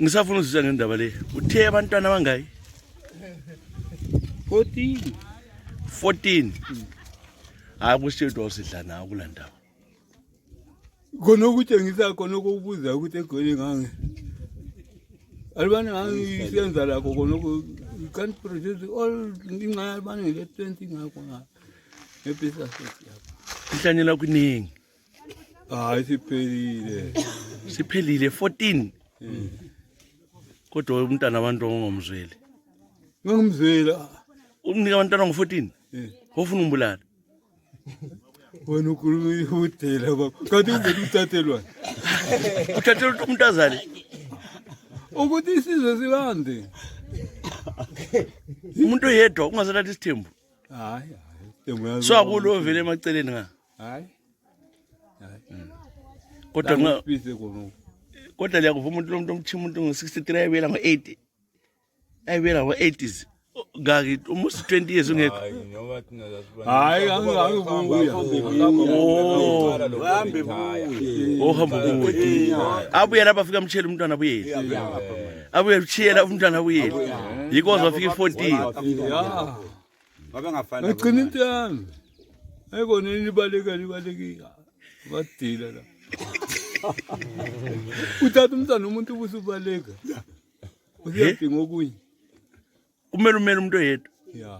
Ngisafuna uzizwa ngendaba le. Uthe abantwana bangaki? 14. 14. Akushetwa usidla nawo kulandaba. Khona ukutshengisa khona ukubuza ukuthi eGoli ngange. Alibani ngangisenza lakho khona you can't produce all ingaya bani le 20 ngakho nga. Epesa sethi lapha. Ihlanyela kuningi. Hayi siphelile. Siphelile 14. Kodwa umntana abantu ongomzweli. Ngomzwela. Umnika abantwana ngo14. Ufuna umbulala. Wena ukhuluma udela baba. Kanti ungeke uthathelwa. Uthathelwa umntazana. Ukuthi isizwe sibande. Umuntu oyedwa ungasalathi isithembu. Hayi, hayi. So akulo vele emaceleni nga. Hayi. Kodwa nga Sipise khona. kodwa liyakuvuma umuntu omchima umuntu ngo63 ayibela ngo80. Ayibela ngo80s. Ngaki almost 20 years ungekho. Hayi angivuya. Uhambe Ohamba ukuthi abuye lapha afika amtshela umntwana abuyele. Abuye utshiyela umntwana abuyele. Yikho wafika 14. Ya. Ngabe ngafana. Ngicina into yami. Ayibone libalekile. Badila la. Uthatha umntwana umuntu ubusubaleka. Usiyadinga okunye. Kumele umuntu oyedwa. Ya.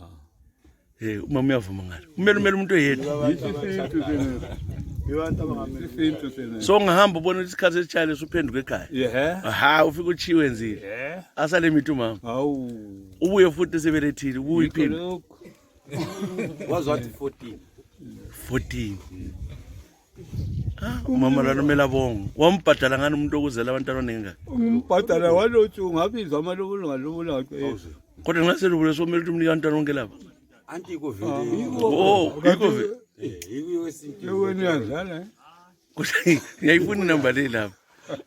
Umama uyavuma ngalo. Kumele umuntu oyedwa. So ngihamba ubona isikhathi esitshale usuphenduka ekhaya. Yeah. Aha ufika uchiwe nzile. Yeah. Asale mithi umama. Hawu. Ubuye futhi sebelethile ubuye iphinde. Wazathi 14. 14. Umama lanomela bongo. Wambhadala ngani umuntu okuzela abantwana abaningi. Umbhadala walothu ungabizwa amalobolo ngalobolo ngaqe. Kodwa ngaselubule somela ukuthi umnika abantwana onke lapha. Anti kovele. Yikho vele. Yiyo wesintu. Yewena yadlala. Kodwa ngiyayifuna inamba le lapha.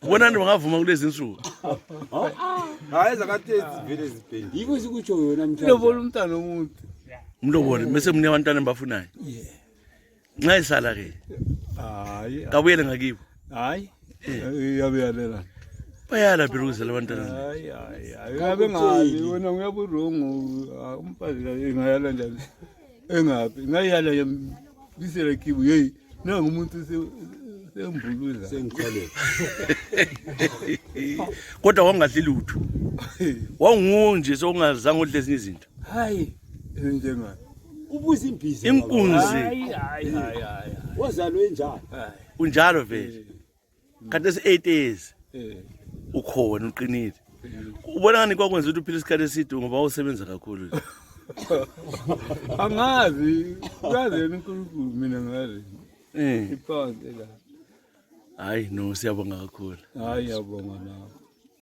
Ubonani bangavuma kulezi insuku. Hayi zakathe vele zibhendi. Yiko sikutsho yona mthandi. Lobolo umntana umuntu. Umuntu obone bese mnika abantwana embafunayo. Yeah. Nxa isala ke. Hayi. Kabuyele ngakibo. Hayi. Yabeyalela. Bayala phela ukuzela abantwana. Hayi hayi. Ngabe ngazi wena uyaburongo umfazi la engayala njani. Engapi. Ngayala yambisela kibo hey. Nangu umuntu sembuluza. Sengikholeka. Kodwa wangadli lutho. Wangunje sokungazange udle ezinye izinto. Hayi. Njengani? Ubuza imbizi. Inkunzi. Hayi. Wazalwe njalo. Unjalo vele. Kanti esi8 years. Ukhona uqinile. Ubona ngani kwakwenza ukuthi uphile isikhathi eside ngoba usebenza kakhulu. Angazi, uyazi uNkulunkulu mina ngazi. Iphansi la. Hayi no siyabonga kakhulu. Hayi yabonga nawe.